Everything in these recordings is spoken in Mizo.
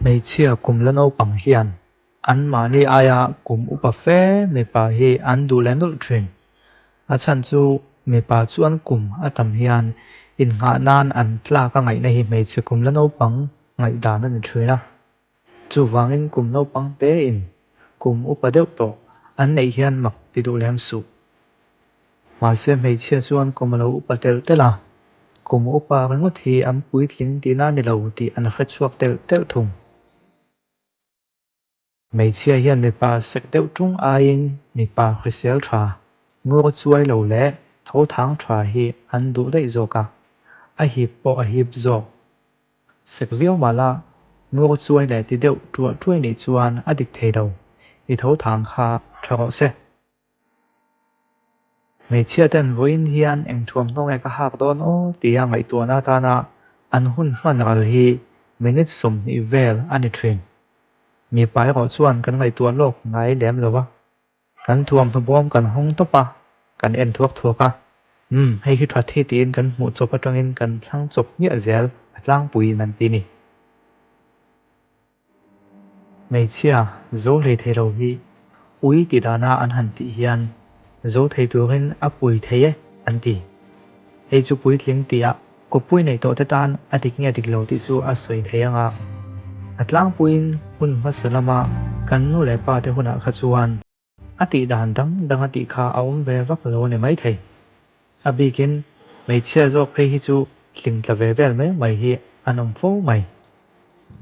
Hmeichhia kum la naupang hian anmahni aia kum upa fe mipa hi an duh leh nawlh thin. A chhan chu mipa chuan kum a tam hian innghah nan an tlak a ngaihna hi hmeichhe kum la naupang ngaihdan a ni thin a. Chuvangin kum naupang tein kum upa deuh tawh an neih hian mak ti duh lem suh. Mahse hmeichhia chuan kum a lo upa telh telh a, kum upa ringawt hi an puitling tihna a ni lo tih an hre chhuak telh telh thung. Hmeichhia hian mipa sek deuh tung aiin mipa hrisel tha, ngur chuai lo leh tho thang tha hi an duh daih zawk a, a hip pawh a hip zawk. Sek viau mah la, ngur chuai leh ti deuh tuah tuai nih chuan a dik thei lo, i tho thang kha tha rawh se. Hmeichhia ten vawiin hian eng thuamhnaw nge ka hak dawn aw tia ngaihtuahna atana an hun hman ral hi minute 20 vel a ni thin. Mipa erawh chuan kan ngaihtuah lawk ngai lem lo a, kan thuamhnaw bawm kan hawng tawp a, kan en thuak thuak a, umm hei hi that hi tiin kan hmuh chawp atangin kan thlang chawp hmiah zel a tlangpuiin an ti ni. Hmeichhia zo hlei thei lo hi ui ti dana an han tih hian zo thei turin a pui thei e an ti. Hei chu puitling tia kawppui nei tawh te tan a dik nge dik lo tih chu a sawi thei ang a. A tlangpuiin hun hmasa lama kan nu leh pa te hunah kha chuan A tih dan dang dang a tih kha a awm ve vak lo a ni maithei. A bikin hmeichhia zawk phei hi chu tling tla ve vel mai mai hi an awm fo mai.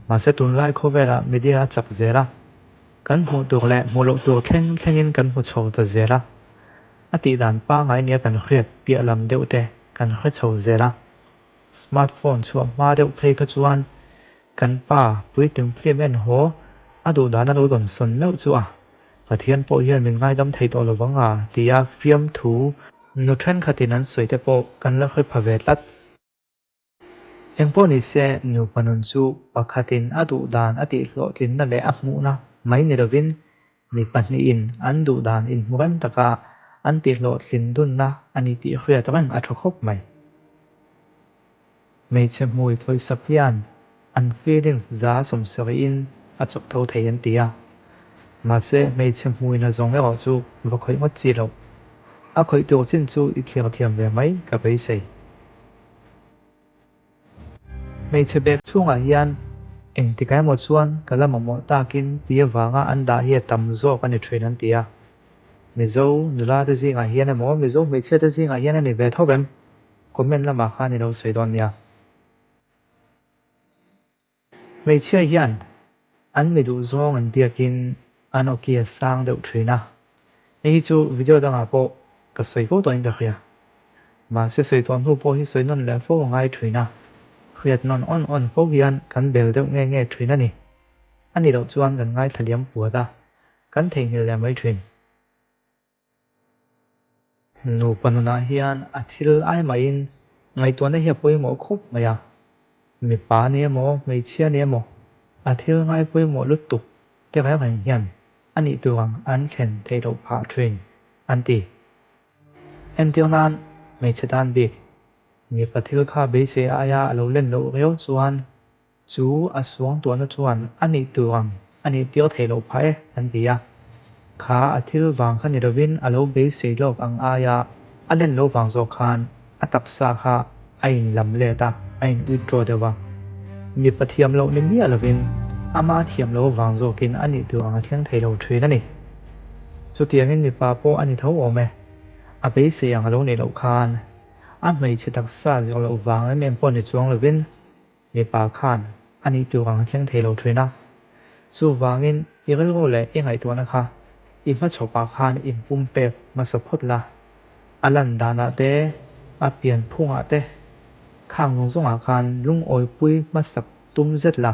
Mahse tunlai khawvelah media a chak zel a, kan hmuh tur leh hmuh loh tur thleng thlengin kan hmu chho ta zel a. A tih dan pangngai nia kan hriat piah lam deuh te kan hre chho zel a. Smartphone chhuah hma deuh phei kha chuan kan pa puitling film en haw a duh dan a lo dawn sawn meuh chu a, Pathian pawh hian min ngaidam thei tawh lo vang a tia fiamthu nu thenkhatin an sawi te pawh kan la hre pha ve tlat. Engpawh ni se nupa nun chu pakhatin a duh dan a tih hlawhtlinna leh a hmuhna mai ni lovin mi pahnihin an duh dan inhmu rem taka an tih hlawhtlin dunna a ni tih hriat reng a tha khawp mai. Hmeichhe hmui thawisak hian an feelings za sawmsarihin a chawk tho thei an ti a, mahse hmeichhe hmuina zawng erawh chu va khawih ngawt chi loh. A khawih tur chin chu i thlir thiam ve mai ka beisei. Hmeichhe bag chhungah hian engtikah emaw chuan ka la mamawh takin ti avanga an dah hi a tam zawk a ni thin an ti a, Mizo nula te zingah hian emaw Mizo hmeichhia te zingah hian a ni ve tho em? Comment lamah khan i lo sawi dawn nia. Hmeichhia hian an mi duh zawng an biakin an awki a sang deuh thin a, hei hi chu video dangah pawh ka sawi fo tawhin ka hria. Mahse sawi tawh hnu pawh hi sawi nawn leh fo a ngai thin a, hriat nawn awn awn fo hian kan bel deuh nge nge thin a ni. A nih loh chuan kan ngaithla liam puat a, kan theihnghilh leh mai thin. Nupa nunah hian a thil ai mahin ngaihtuahna hi a pawimawh khawp mai a, mipa a ni emaw hmeichhia a ni emaw a thil ngai pawimawh lutuk te reng reng hian a nih tur ang an thlen theih loh phah thin an ti. Entir nan hmeichhe tan bik mipa thil kha beisei aia a lo len loh riau chuan Chu a suangtuahna chuan a nih tur ang a nih tir theih loh phah e an ti a. Kha a thil vang kha ni lovin a lo beisei lawk ang aia a len lo vang zawk khan a taksa kha a in lam let a, a in withdraw deuh a. Mipa thiam loh ni miah lovin ama thiam loh vang zawkin a nih tur ang a thleng thei lo thin a ni. Chutiangin mipa pawh a ni tho awm e. A beisei ang a lo nih loh khan a hmeichhe taksa zir loh vang em em pawh ni chuang lovin Mipa khan a nih tur ang a thleng thei lo thin a. Chuvangin i rilru leh i ngaihtuahna kha i hmachhawpah khan inpumpek hmasa phawt la. A lan danah te, a pian phungah te, khang zawng zawngah khan lungawipui hmasak tum zet la.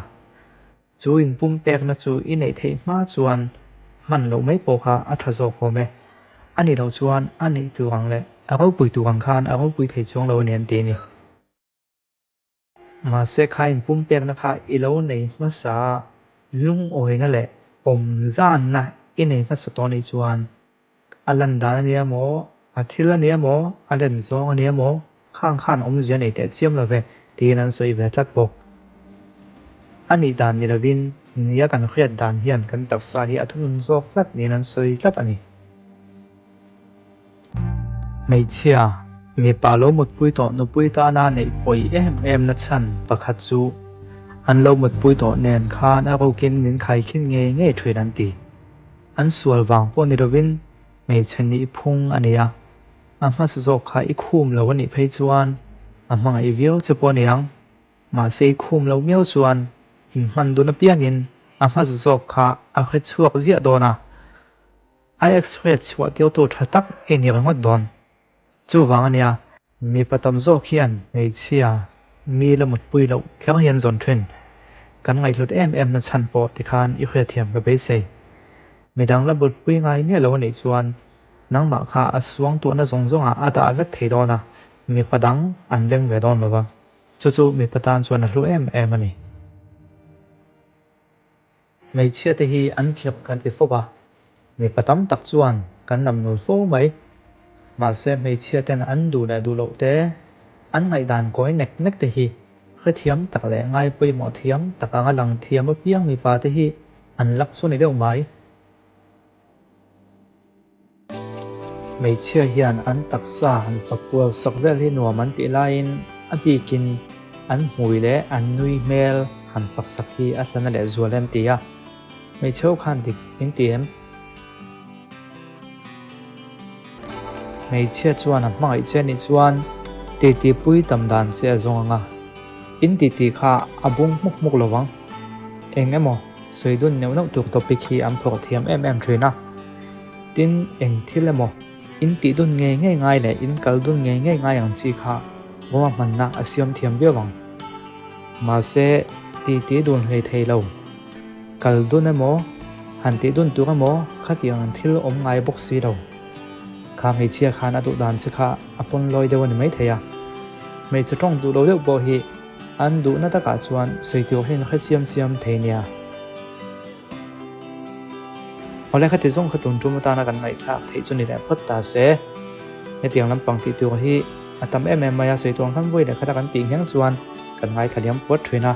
Chu inpumpekna chu i neih theih hma chuan hman loh mai pawh kha a tha zawk awm e. A nih loh chuan a nih tur ang leh a ropui tur ang khan a ropui thei chuang lo a ni an ti a ni. Mahse kha inpumpekna kha i lo nei hmasa a, lungawina leh pawmzanna i nei hmasa tawh anih chuan a lan dan a nia maw, a thil a nia maw, a len zawng a nia maw, khang khan awmzia nei teh chiam lo ve tiin an sawi ve tlat bawk. A nih dan ni lovin nia kan hriat dan hian kan taksa hi a thunun zawk tlat niin an sawi tlat a ni. Hmeichhia, mipa lo mutpui tawh nupui tana neih pawi em em na chhan pakhat chu an lo mutpui tawh nen khan a rukin min khaikhin ngei ngei thin an ti. An sual vang pawh ni lovin hmeichhe nih phung a ni a, a hmasa zawk kha i khum lo a nih phei chuan a hmangaih viau che pawh a ni ang. Mahse i khum lo miau chuan inhman dun apiangin a hmasa zawk kha a hre chhuak ziah dawn a, a x-ray chhuah tirtu tha tak i ni ringawt dawn. Chuvang a nia. Mipa tam zawk hian hmeichhia mi la mutpui loh kher hi an zawn thin. Kan ngaihhlut em em na chhan pawh tikhan i hriatthiam ka beisei. Midang la mutpui ngai miah lo a nih chuan nangmah kha a suangtuahna zawng zawngah a dah vek thei dawn a, mipa dang an leng ve dawn lo va. Chu chu mipa tan chuan a hlu em em a ni. Hmeichhia te hi an khirh kan ti fawp a, mipa tam tak chuan kan lam nul fo mai. Mahse hmeichhia ten an duh leh duh loh te, an ngaihdan kawi nek nek te hi hrethiam tak leh ngai pawimawh thiam tak anga lang thiam apiang mipa te hi an lak chu ni deuh mai. Hmeichhia hian an taksa han fakual sak vel hi nuam an tih laiin a bikin an hmui leh an nui hmel han fak sak hi a hlana leh zual em ti a, hmeichhe ho khan dik in ti em? Hmeichhia chuan a hmangaih che nih chuan titi pui tam dan che a zawng ang a, in titi kha a bung hmuk hmuk lo vang. Eng emaw sawi dun neuh neuh tur topic hi an phawrh thiam em em thin a. Tin, eng thil emaw, in tih dun ngei ngei ngai leh in kal dun ngei ngei ngai ang chi kha ruahmanna a siam thiam viau ang. Mahse, titi dun hlei thei lo. Kal dun emaw, han tih dun tur emaw khatiang thil awm ngai bawk si lo. Kha hmeichhia khan a duh dan che kha a pawn lawi deuh a ni maithei a. Hmeichhe tawng duh lo deuh pawh hi an duhna takah chuan sawi tur hian hre siam siam thei nia. Awle khati zawng kha tun tum atana kan ngaihthlak theih chu ni leh phawt ta se. Hetiang lampang tih tur hi a tam em em mai a, sawi tuang khan vawi leh khata kan tih ngheng chuan kan ngaithla liam puat thin a,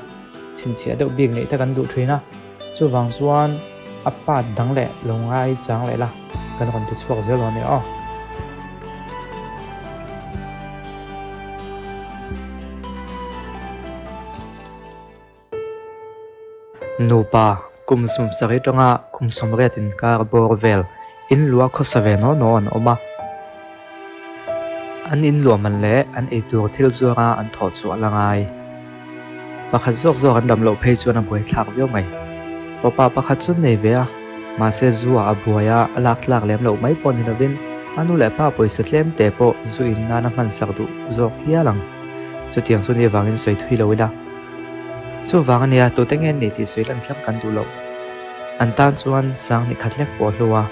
chhinchhiah deuh bik neih te kan duh thin a, chuvang chuan a part dang leh lo ngai chang leh la kan rawn ti chhuak zel dawn e aw. Nupa kum sawmsarih atanga kum sawmriat inkar bawr vel in luah khawsa ve naw naw an awm a. An in luah man leh an eitur thil zuara an thawh chhuah la ngai. Pakhat zawk zawk an dam loh phei chuan a buaithlak viau mai. Fapa pakhat chu an nei ve a, mahse zu ah a buai a, a lak tlak lem loh mai pawh ni lovin a nu leh pa pawisa tlem te pawh zu in nan a hmansak duh zawk hial ang. Chutiang chu ni avangin sawi thui lo ila. Chuvang ania tute nge ni tih sawi lan thleng kan duh loh. An tan chuan sang ni khat lek pawh hlu a.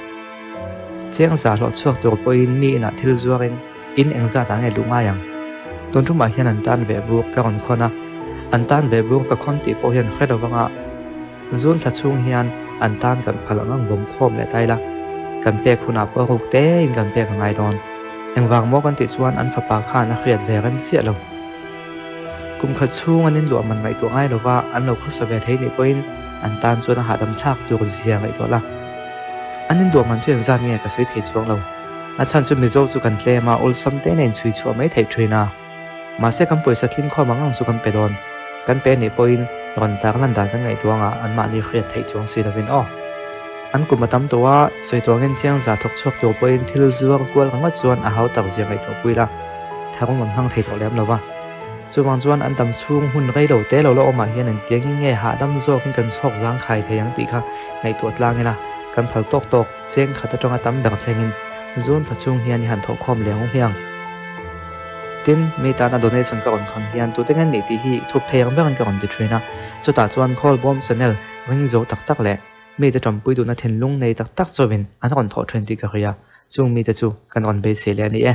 Cheng zah hlawh chhuak tur pawhin mi inah thil zuarin in engzat ah nge luh ngai ang. Tun tumah hian an tan veh bur ka rawn khawn a, an tan veh bur ka khawn tih pawh hian hre lo vanga zun thla chhung hian an tan kan phal ang ang bawm khawm leh ta ila kan pek hunah pawh ruk tein kan pek a ngai dawn. Engvang maw kan tih chuan an fapa khan a hriat ve rem chiah lo. Kum khat chhung an inluah man ngaihtuah ngai lova an lo khawsa ve thei nih pawhin an tan chuan a hahdam thlak tur zia ngaihtuah la. An inluah man chu engzat nge ka sawi thei chuang lo. A chhan chu Mizo chu kan tlem a, awlsam te nen chhui chhuah mai theih thin a. Mahse kan pawisa tling khawm ang ang chu kan pe dawn. Kan pe nih pawhin rawn tar lan dan kan ngaihtuah anga anmahni hriat theih chuang si lovin aw. An kum a tam tawh a, sawi tuangin chiang za thawk chhuak tur pawhin thil zuar kual ringawt chuan a hau tak zia ngaihtuah pui la. Tharum an hmang thei tawh lem lo va. Chuvang chuan an dam chhung hun rei lo te lo la awmah hian engtiang in nge hahdam zawkin kan chhawk zang khai thei ang tih kha ngaihtuah tlang ila, kan phal tawk tawk cheng khat atanga tam ber thlengin zun thla chhung hian i han thawh khawm leh ang hmiang. Tin, mi tana donation ka rawn khan hian tute nge nih tih hi thup thei ang berin ka rawn ti thin a, chutah chuan Khawlbawm channel ring zo tak tak leh mite tanpui duhna thinlung nei tak tak chauhin an rawn thawh thin tih ka hria. Chung mite chu kan rawn beisei leh a ni e.